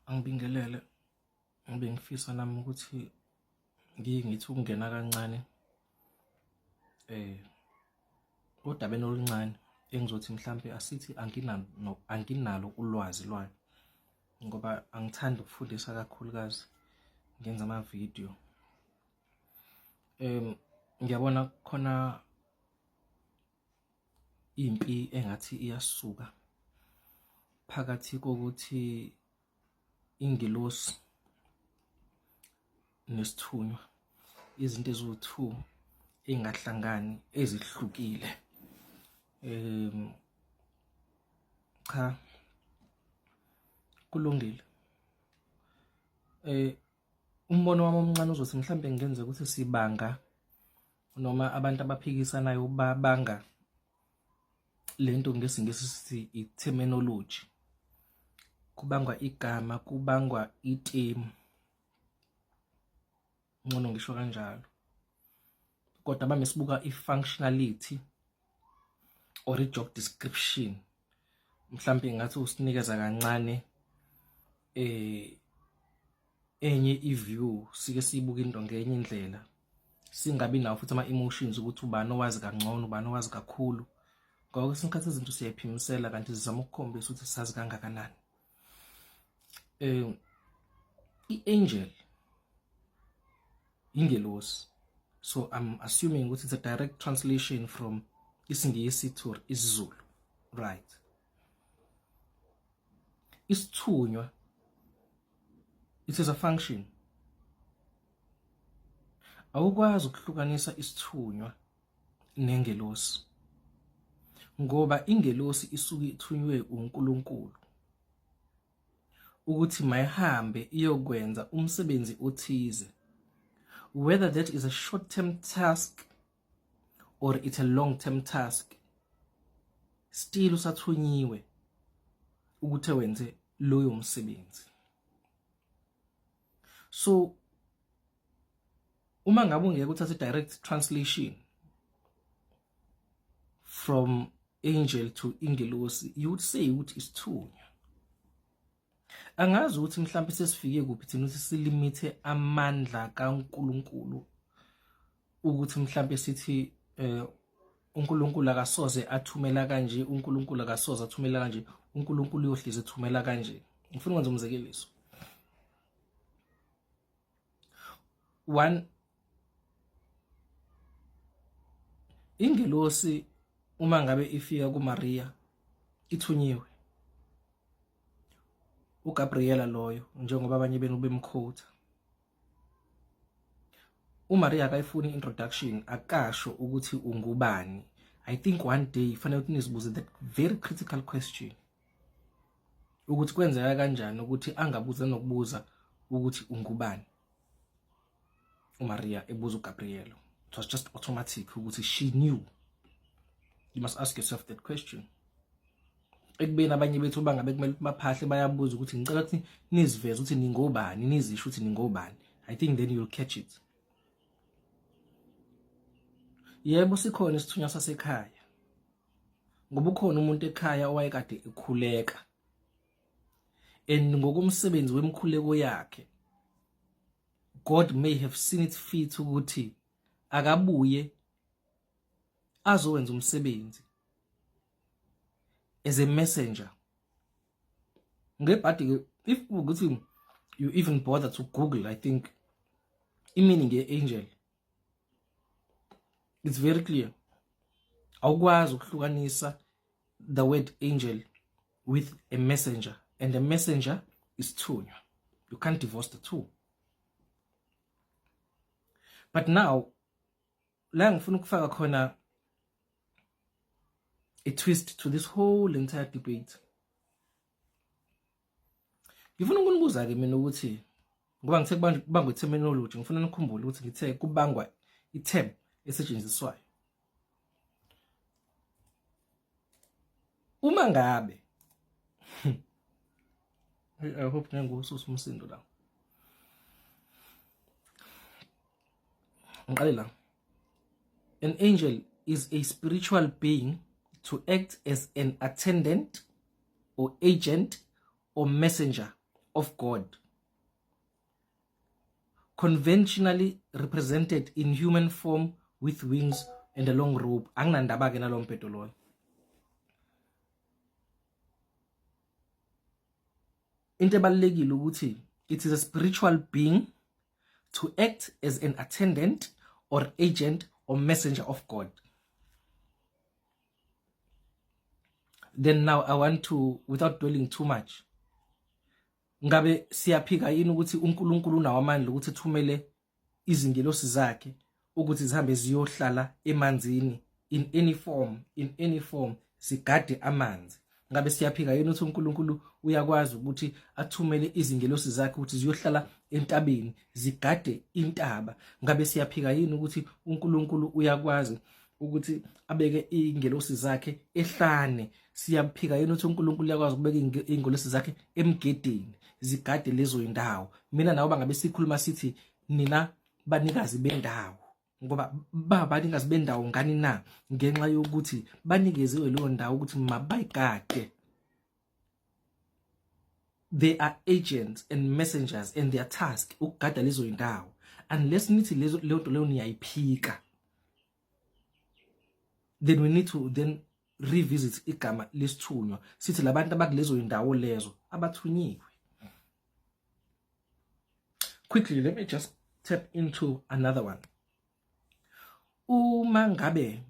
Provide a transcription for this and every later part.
Angibingelele, ngibe ngifisa nami ukuthi ngike ngithi ukungena kancane odabeni oluncane engizothi mhlampe asithi anginalo anginalo ulwazi lwayo ngoba angithandi ukufundisa kakhulukazi ngenza amavidiyo. Ngiyabona khona impi engathi iyasuka phakathi kokuthi ingelosi nesithunywa, izinto eziwu-two ey'ngahlangani ezihlukile. Cha, kulungile. Umbono wami omncane uzothi mhlawumbe kungenzeka ukuthi sibanga noma abantu abaphikisanayo babanga lento ngesiNgisi sithi i-terminology. Kubangwa igama, kubangwa itemu. Ngcono ngisho kanjalo. Kodwa uma sibuka i-functionality or i-job description mhlampe ngathi usinikeza kancane enye i-view, sike siyibuke into ngenye indlela, singabi nawo futhi ama-emotions ukuthi ubani owazi kangcono, ubani owazi kakhulu, ngoba kwesinye isikhathi izinto siyayiphimisela kanti sizama ukukhombisa ukuthi sazi kangakanani. I-angel ingelosi, so I'm assuming ukuthi it's a direct translation from isiNgisi to isiZulu, right? Isithunywa, it is a function. Awukwazi ukuhlukanisa isithunywa nengelosi ngoba ingelosi isuke ithunywe uNkulunkulu ukuthi mayihambe iyokwenza umsebenzi othize, whether that is a short term task or it's a long term task, still usathunyiwe ukuthi wenze loyo msebenzi. So uma ngabe ungeke uthathe direct translation from angel to ingelosi, you would say ukuthi isithunywa. Angazi ukuthi mhlawumbe sesifike kuphi thina ukuthi silimithe amandla kaNkulunkulu, ukuthi mhlawumbe sithi uNkulunkulu akasoze athumela kanje, uNkulunkulu akasoze athumela kanje, uNkulunkulu uyohlezi ethumela kanje. Ngifuna ukwenza umzekeliso. One, ingelosi uma ngabe ifika kuMaria ithunyiwe uGabriela loyo, njengoba abanye benu bemkhotha. uMaria akayifuni introduction, akasho ukuthi ungubani. I think one day fanele ukuthi nizibuze that very critical question, ukuthi kwenzeka kanjani ukuthi angabuza nokubuza ukuthi ungubani uMaria ebuza uGabriel. It was just automatic ukuthi she knew. You must ask yourself that question. Ekubeni abanye bethu bangabe kumele ukuthi baphahle bayabuza ukuthi ngicela ukuthi niziveze ukuthi ningobani, nizisho ukuthi ningobani. I think then you'll catch it. Yebo, sikhona isithunywa sasekhaya, ngoba ukhona umuntu ekhaya owayekade ekhuleka, and ngokomsebenzi wemkhuleko yakhe God may have seen it fit ukuthi akabuye azowenza umsebenzi as a messenger. Ngebhadi ke, if ukuthi you even bother to Google, I think i-meaning ye-angel, it's very clear. Awukwazi ukuhlukanisa the word angel with a messenger, and the messenger is thunywa. You can't divorce the two. But now la ngifuna ukufaka khona a twist to this whole entire debate. Ngifuna ukunibuza ke mina ukuthi, ngoba ngithe kubangwa i-terminology, ngifuna nikhumbule ukuthi ngithe kubangwa i-term esetshenziswayo. Uma ngabe, I hope ngeke ngiwususe umsindo la. Ngiqale la. An angel is a spiritual being to act as an attendant or agent or messenger of God, conventionally represented in human form with wings and a long robe. Anginandaba ke nalowo mbhedo loyo. Into ebalulekile ukuthi it is a spiritual being to act as an attendant or agent or messenger of God. Then now I want to, without dwelling too much, ngabe siyaphika yini ukuthi uNkulunkulu unawo amandla ukuthi ethumele izingelosi zakhe ukuthi zihambe ziyohlala emanzini in any form, in any form, zigade amanzi? Ngabe siyaphika yini ukuthi uNkulunkulu uyakwazi ukuthi athumele izingelosi zakhe ukuthi ziyohlala entabeni zigade intaba? Ngabe siyaphika yini ukuthi uNkulunkulu uyakwazi ukuthi abeke ingelosi zakhe ehlane? Siyaphika yini ukuthi uNkulunkulu uyakwazi ukubeka ingelosi zakhe emgedeni zigade lezo indawo? Mina nawe bangabe sikhuluma sithi nina banikazi bendawo, ngoba babanikazi bendawo ngani na? Ngenxa yokuthi banikeziwe leyo ndawo ukuthi mabayigade. They are agents and messengers, and their task ukugada lezo indawo. Unless nithi lezo leyo nto leyo niyayiphika, then we need to then revisit igama lesithunywa, sithi labantu abakulezo indawo lezo abathunyiwe. Quickly, let me just tap into another one. Uma ngabe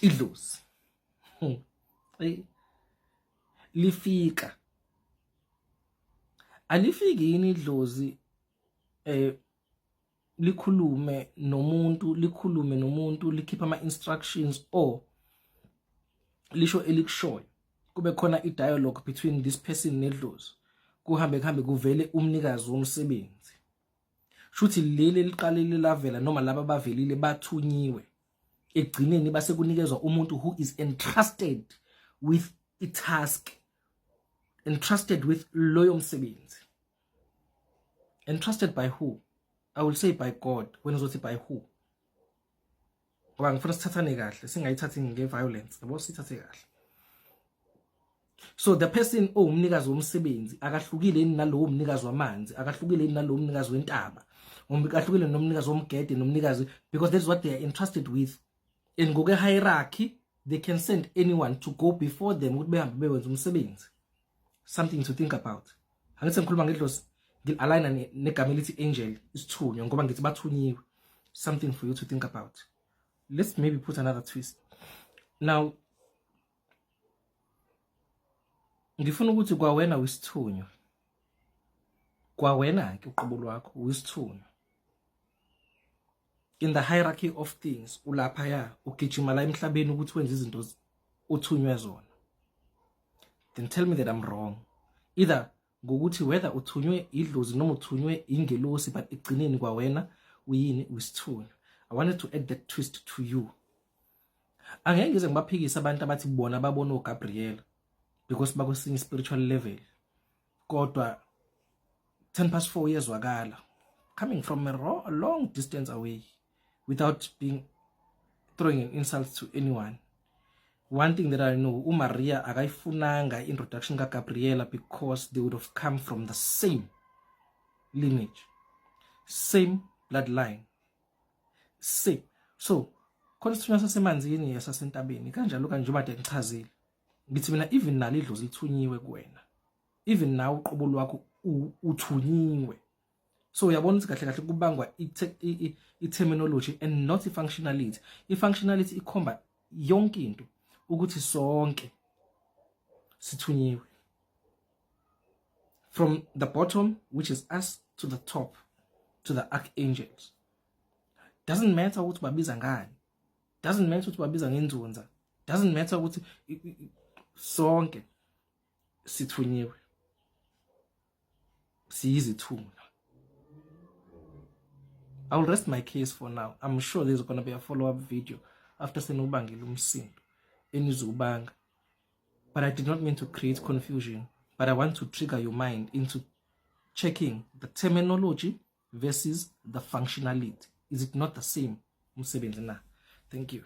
idlozi lifika, alifiki yini idlozi likhulume nomuntu, likhulume nomuntu, likhipha ama instructions or lisho elikushoyo, kube khona i-dialogue between this person nedlozi, kuhambe kuhambe kuvele umnikazi womsebenzi? Shuthi leli liqalile lavela, noma laba bavelile bathunyiwe, ekugcineni base kunikezwa umuntu who is entrusted with i-task, entrusted with loyo msebenzi. Entrusted by who? I will say by God. Wena uzothi by who? Ngoba ngifuna sithathane kahle, singayithathi nge-violence, yabo, sithathe kahle. So the person owumnikazi womsebenzi akahlukile yini nalowo mnikazi wamanzi? Akahlukile yini nalowo mnikazi wentaba? Akahlukile nomnikazi womgede nomnikazi? Because that is what they are entrusted with, and ngokwe-hierarchy they can send anyone to go before them ukuthi behambe bewenza umsebenzi. Something to think about. Angithi ngikhuluma ngedlozi, ngil-aligna negama elithi angel, isithunywa, ngoba ngithi bathunyiwe. Something for you to think about. Let's maybe put another twist now. Ngifuna ukuthi kwawena wisithunywa, kwawena ke uqobo lwakho wisithunywa. In the hierarchy of things ulapha, ya, ugijima la emhlabeni ukuthi wenze izinto uthunywe zona. Then tell me that I'm wrong, either ngokuthi whether uthunywe idlozi noma uthunywe ingelosi, but ekugcineni kwawena uyini? Wisithunywa. I wanted to add that twist to you. Angeke ngize ngibaphikise abantu abathi bona babona uGabriel because bakwesinye spiritual level, kodwa 10 past 4 yezwakala coming from a long distance away. Without being throwing an insult to anyone, one thing that I know, uMaria akayifunanga introduction kaGabriela because they would have come from the same lineage, same bloodline, same. So khona isithunywa sasemanzini, yasasentabeni, kanjalo kanje. Njengoba kade ngichazile, ngithi mina even nalo idlozi lithunyiwe kuwena, even nawe uqobo lwakho uthunyiwe. So uyabona ukuthi kahle kahle kubangwa i-terminology and not i-functionality. I-functionality ikhomba yonke into ukuthi sonke sithunyiwe, from the bottom, which is us, to the top, to the archangels. Doesn't matter ukuthi babiza ngani, doesn't matter ukuthi babiza ngenzunza, doesn't matter ukuthi sonke sithunyiwe, siyizithunywa. I will rest my case for now. I'm sure there's going to be a follow-up video after senubangile umsindo enizobanga. But I did not mean to create confusion, but I want to trigger your mind into checking the terminology versus the functionality. Is it not the same umsebenzi na? Thank you.